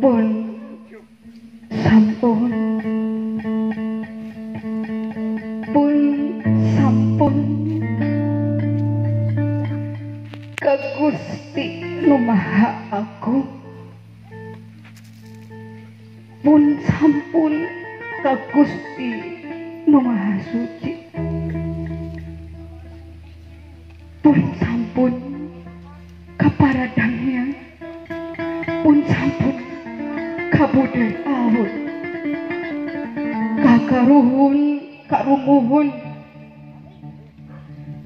Pun sampun, pun sampun ke Gusti Nu Maha Agung. Pun sampun ke Gusti Nu Maha Suci. Pun sampun ka para danghyang. Pun sampun ka Bude Awun. Ka karuhun karumuhun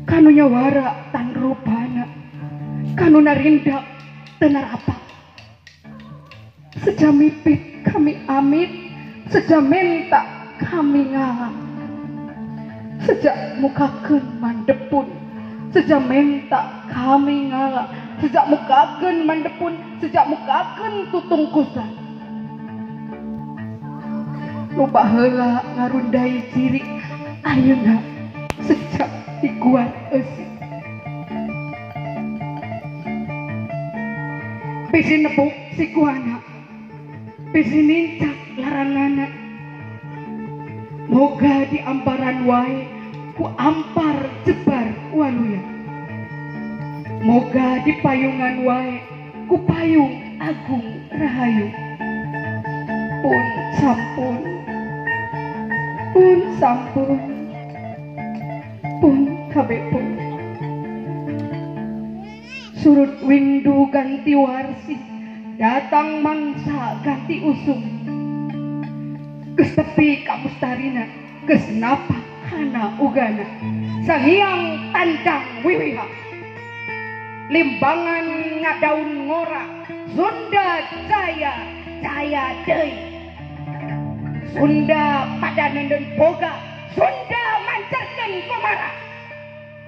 kanu nyawara tan rupana, kanu narindak tenarapak. Sejamipit kami amit, sejamenta kami ngalah. Sejak mukakeun mandepun, sejamenta kami ngalah. Sejak mukakeun mandepun, sejak mukakeun tutungkusan. Lupa heula ngarundai ciri ayeuna sejak diguar eusi. Bisi nepuk sikuana, bisi nincak laranana. Moga di amparan wae ku ampar jebar waluya. Moga di payungan wae ku payung agung rahayu. Pun sampun, pun sampun, pun kabeh pun. Surut windu ganti warsi, datang mangsa ganti usum. Geus tepi ka mustarina, geus napak kana ugana. Sanghyang tandang wiwiha, limbangan ngadaun ngora. Sunda jaya jaya deui, Sunda pada nenden boga, Sunda mancarkeun komara.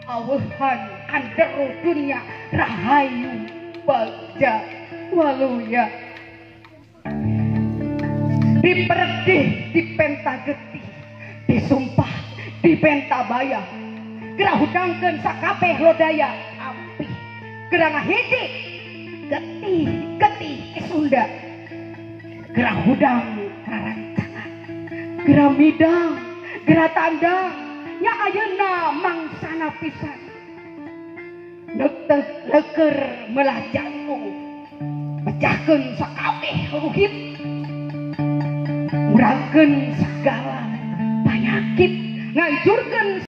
Aweuhan kanderu dunia, rahayu bagja waluya. Diperdih dipenta getih, disumpah dipenta baya. Gerah hudangkeun sakabeh lodaya ampih. Gerah ngahiji getih getih ke Sunda. Gerah hudang rarancangan, gerah midang, gerah tandang. Nya ayeuna mangsana pisan. Neuteuk leuker melah jantung, mecahkeun sakabeh ruhit, ngurangkeun sagala panyakit, ngancurkeun